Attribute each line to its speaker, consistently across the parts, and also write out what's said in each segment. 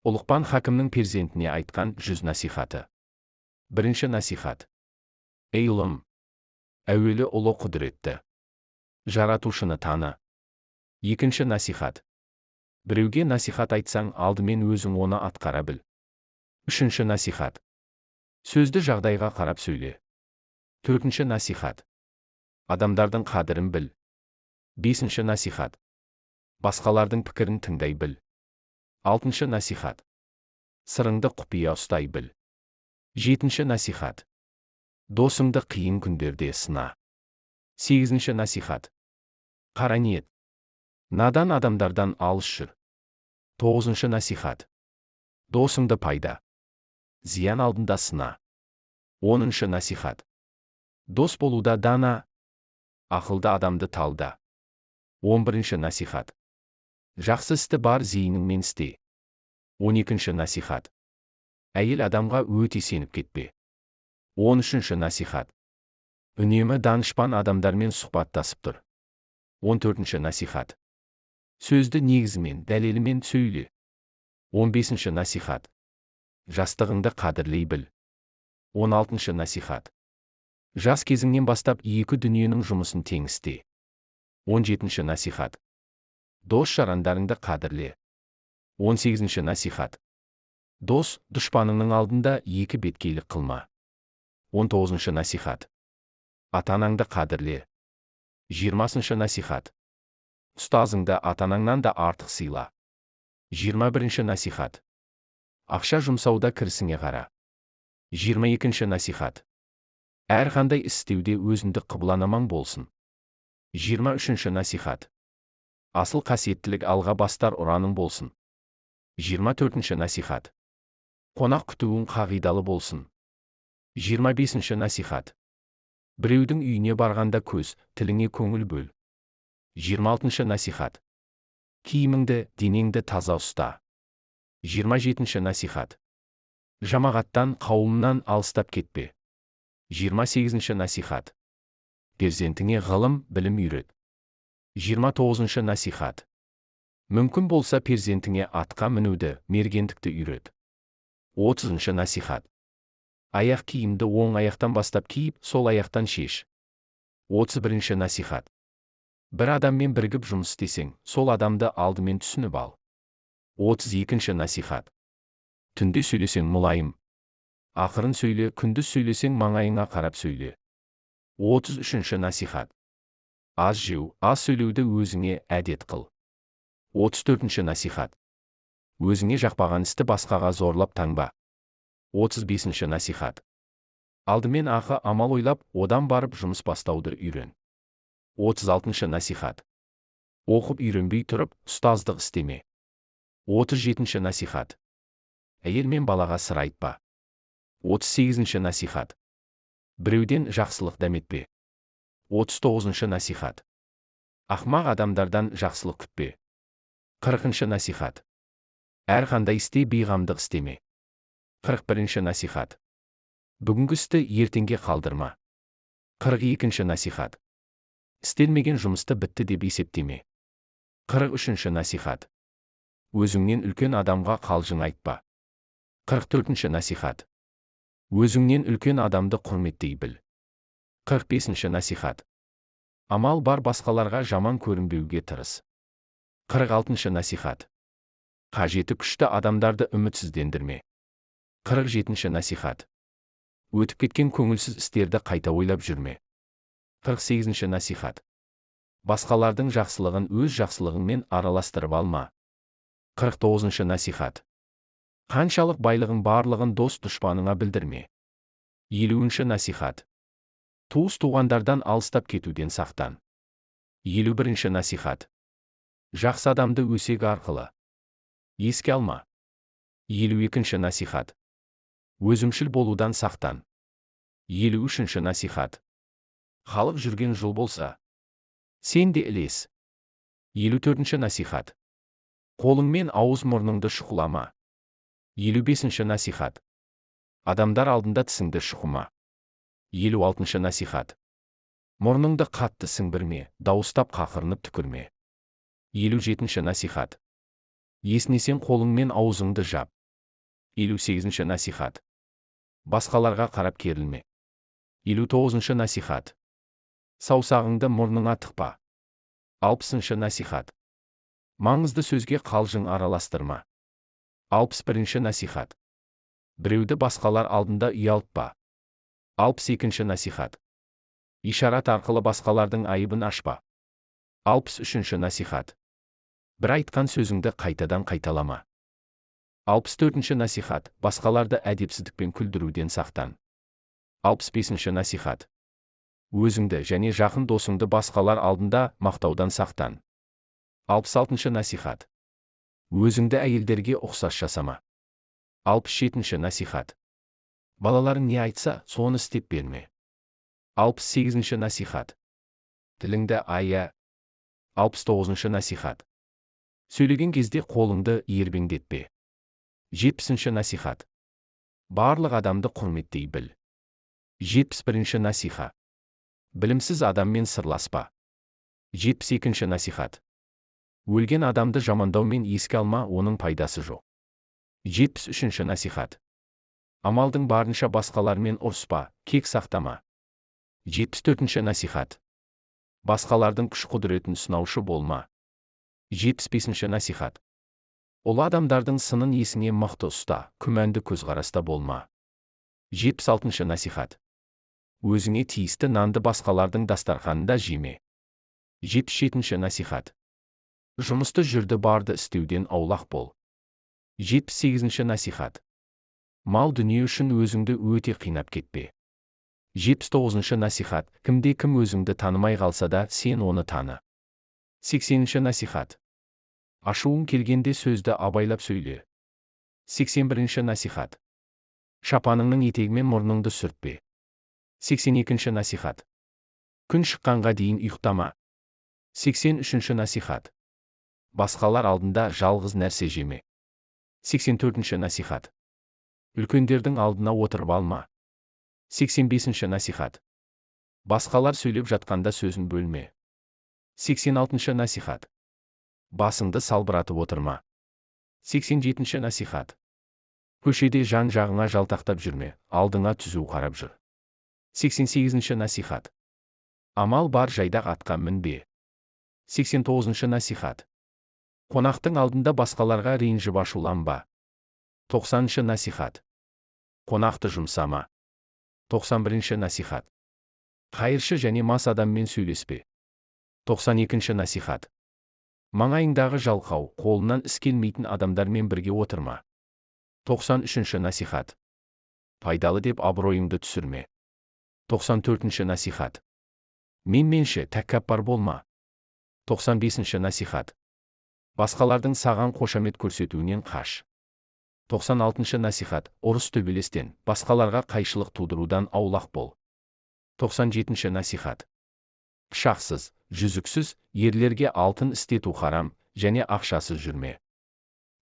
Speaker 1: Ұлықпан хакімнің перзентіне айтқан 100 насихаты. Бірінші насихат. Ей, ұлым! Әуелі ұлы құдіретті Жаратушыны таны. Екінші насихат. Біреуге насихат айтсаң, алдымен өзің оны атқара біл. Үшінші насихат. Сөзді жағдайға қарап сөйле. Төртінші насихат. Адамдардың қадірін біл. Бесінші насихат. Басқалардың пікірін тыңдай біл. Алтыншы насихат. Сырыңды құпия ұстай біл. Жетінші насихат. Досыңды қиын күндерде сына. Сегізінші насихат. Қара ниет, надан адамдардан алыс жүр. Тоғызыншы насихат. Досыңды пайда, зиян алдында сына. 10-шы насихат. Дос болуда дана, ақылды адамды талда. 11-ші насихат. Жақсы істі бар зейініңмен істе. 12-ші насихат. Әйел адамға өте сеніп кетпе. 13-ші насихат. Үнемі данышпан адамдармен сұхбаттасып тұр. 14-ші насихат. Сөзді негізімен, дәлелімен сөйле. 15-ші насихат. Жастығыңды қадірлей біл. 16-шы насихат. Жас кезіңнен бастап екі дүниенің жұмысын тең істе. 17-ші насихат. Дос жарандарыңды қадірле. 18-ші насихат. Дос дұшпаныңның алдында екі беткейлік қылма. 19-шы насихат. Ата-анаңды қадірле. 20-шы насихат. Ұстазыңды ата-анаңнан да артық сыйла. 21-ші насихат. Ақша жұмсауда кірісіңе қара. 22-ші насихат. Әр қандай іс істеуде өзіндік қыбланамаң болсын. 23-ші насихат. Асыл қасиеттілік алға бастар ұраның болсын. 24-ші насихат. Қонақ күтуің қағидалы болсын. 25-ші насихат. Біреудің үйіне барғанда көз, тіліңе көңіл бөл. 26-шы насихат. Киіміңді, денеңді таза ұста. 27-ші насихат. Жамағаттан, қауымнан алыстап кетпе. 28-ші насихат. Перзентіңе ғылым, білім үйрет. 29-шы насихат. Мүмкін болса, перзентіңе атқа мінуді, мергендікті үйрет. 30-шы насихат. Аяқ киімді оң аяқтан бастап киіп, сол аяқтан шеш. 31-ші насихат. Бір адаммен бірігіп жұмыс істесең, сол адамды алдымен түсініп ал. 32-ші насихат. Түнде сөйлесең, мұлайым, ақырын сөйле, күндіз сөйлесең, маңайыңа қарап сөйле. 33-ші насихат. Аз жеу, аз сөйлеуді өзіңе әдет қыл. 34-ші насихат. Өзіңе жақпаған істі басқаға зорлап таңба. 35-ші насихат. Алдымен ақы амал ойлап, одан барып жұмыс бастауды үйрен. 36-шы насихат. Оқып үйренбей тұрып, ұстаздық істеме. 37-ші насихат. Әйел мен балаға сыр айтпа. 38-ші насихат. Біреуден жақсылық дәметпе. 39-шы насихат. Ақмақ адамдардан жақсылық күтпе. 40-шы насихат. Әр қандай істе бейғамдық істеме. 41-ші насихат. Бүгінгі істі ертеңге қалдырма. 42-ші насихат. Істелмеген жұмысты бітті деп есептеме. 43-ші насихат. Өзіңнен үлкен адамға қалжың айтпа. 44-ші насихат. Өзіңнен үлкен адамды құрметтей біл. 45-ші насихат. Амал бар басқаларға жаман көрінбеуге тырыс. 46-шы насихат. Қажеті күшті адамдарды үмітсіздендірме. 47-ші насихат. Өтіп кеткен көңілсіз істерді қайта ойлап жүрме. 48-ші насихат. Басқалардың жақсылығын өз жақсылығыңмен араластырып алма. 49-шы насихат. Қаншалық байлығың барлығын дос дұшпаныңа білдірме. 50-ші насихат. Туыс туғандардан алыстап кетуден сақтан. 51-ші насихат. Жақсы адамды өсек арқылы еске алма. 52-ші насихат. Өзімшіл болудан сақтан. 53-ші насихат. Халық жүрген жол болса, сен де ілес. 54-ші насихат. Қолыңмен ауыз мұрныңды шұқылама. 55-ші насихат. Адамдар алдында тісіңді шұқыма. 56-шы насихат. Мұрныңды қатты сіңбірме, дауыстап қақырынып түкірме. 57-ші насихат. Есінесең, қолыңмен аузыңды жап. 58-ші насихат. Басқаларға қарап керілме. 59-шы насихат. Саусағыңды мұрныңа тықпа. 60-шы насихат. Маңызды сөзге қалжың араластырма. 61-ші насихат. Біреуді басқалар алдында ұялтпа. 62-ші насихат. Ишарат арқылы басқалардың айыбын ашпа. 63-ші насихат. Бір айтқан сөзіңді қайтадан қайталама. 64-ші насихат. Басқаларды әдепсіздікпен күлдіруден сақтан. 65-ші насихат. Өзіңді және жақын досыңды басқалар алдында мақтаудан сақтан. 66-шы насихат. Өзіңді әйелдерге ұқсас жасама. 67-ші насихат. Балаларың не айтса, соны істеп берме. 68-ші насихат. Тіліңді ая. 69-шы насихат. Сөйлеген кезде қолыңды ербеңдетпе. 70-ші насихат. Барлық адамды құрметтей біл. 71-ші насихат. Білімсіз адаммен сырласпа. 72-ші насихат. Өлген адамды жамандаумен еске алма, оның пайдасы жоқ. 73-ші насихат. Амалдың барынша басқалармен ұрыспа, кек сақтама. 74-ші насихат. Басқалардың күш-құдіретін сынаушы болма. 75-ші насихат. Ұлы адамдардың сынын есіңе мықты ұста, күмәнді көзқараста болма. 76-шы насихат. Өзіңе тиісті нанды басқалардың дастарханында жеме. 77-ші насихат. Жұмысты жүрді барды істеуден аулақ бол. 78-ші насихат. Мал дүние үшін өзіңді өте қинап кетпе. 79-шы насихат. Кімде кім өзіңді танымай қалса да, сен оны таны. 80-ші насихат. Ашуың келгенде сөзді абайлап сөйле. 81-ші насихат. Шапаныңның етегімен мұрныңды сүртпе. 82-ші насихат. Күн шыққанға дейін ұйықтама. 83-ші насихат. Басқалар алдында жалғыз нәрсе жеме. 84-ші насихат. Үлкендердің алдына отырып алма. 85-ші насихат. Басқалар сөйлеп жатқанда сөзін бөлме. 86-шы насихат. Басыңды салбыратып отырма. 87-ші насихат. Көшеде жан-жағыңа жалтақтап жүрме, алдыңа түзу қарап жүр. 88-ші насихат. Амал бар жайдақ атқа мінбе. 89-шы насихат. Қонақтың алдында басқаларға ренжіп ашуланба. 90-шы насихат. Қонақты жұмсама. 91-ші насихат. Қайыршы және мас адаммен сөйлеспе. 92-ші насихат. Маңайыңдағы жалқау, қолынан іс келмейтін адамдармен бірге отырма. 93-ші насихат. Пайдалы деп абыройыңды түсірме. 94-ші насихат. Менменші, тәкаппар болма. 95-ші насихат. Басқалардың саған қошамет көрсетуінен қаш. 96-шы насихат. Ұрыс төбелестен, басқаларға қайшылық тудырудан аулақ бол. 97-ші насихат. Пышақсыз, жүзіксіз, ерлерге алтын істету харам, және ақшасыз жүрме.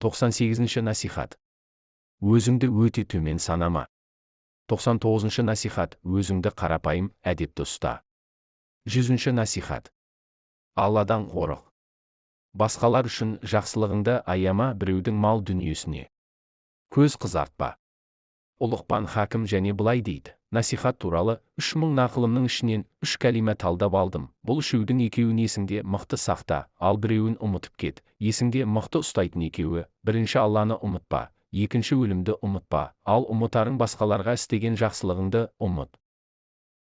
Speaker 1: 98-ші насихат. Өзіңді өте төмен санама. 99-шы насихат. Өзіңді қарапайым, әдепті ұста. 100-ші насихат. Алладан қорық. Басқалар үшін жақсылығыңды аяма, біреудің мал дүниесіне көз қызартпа. Ұлықпан хакім және былай дейді. Насихат туралы 3000 нақылымның ішінен 3 кәлима талдап алдым. Бұл үшеудің екеуін есіңде мықты сақта, ал біреуін ұмытып кет. Есіңде мықты ұстайтын екеуі: бірінші, Алланы ұмытпа, екінші, өлімді ұмытпа, ал ұмытарың басқаларға істеген жақсылығыңды ұмыт.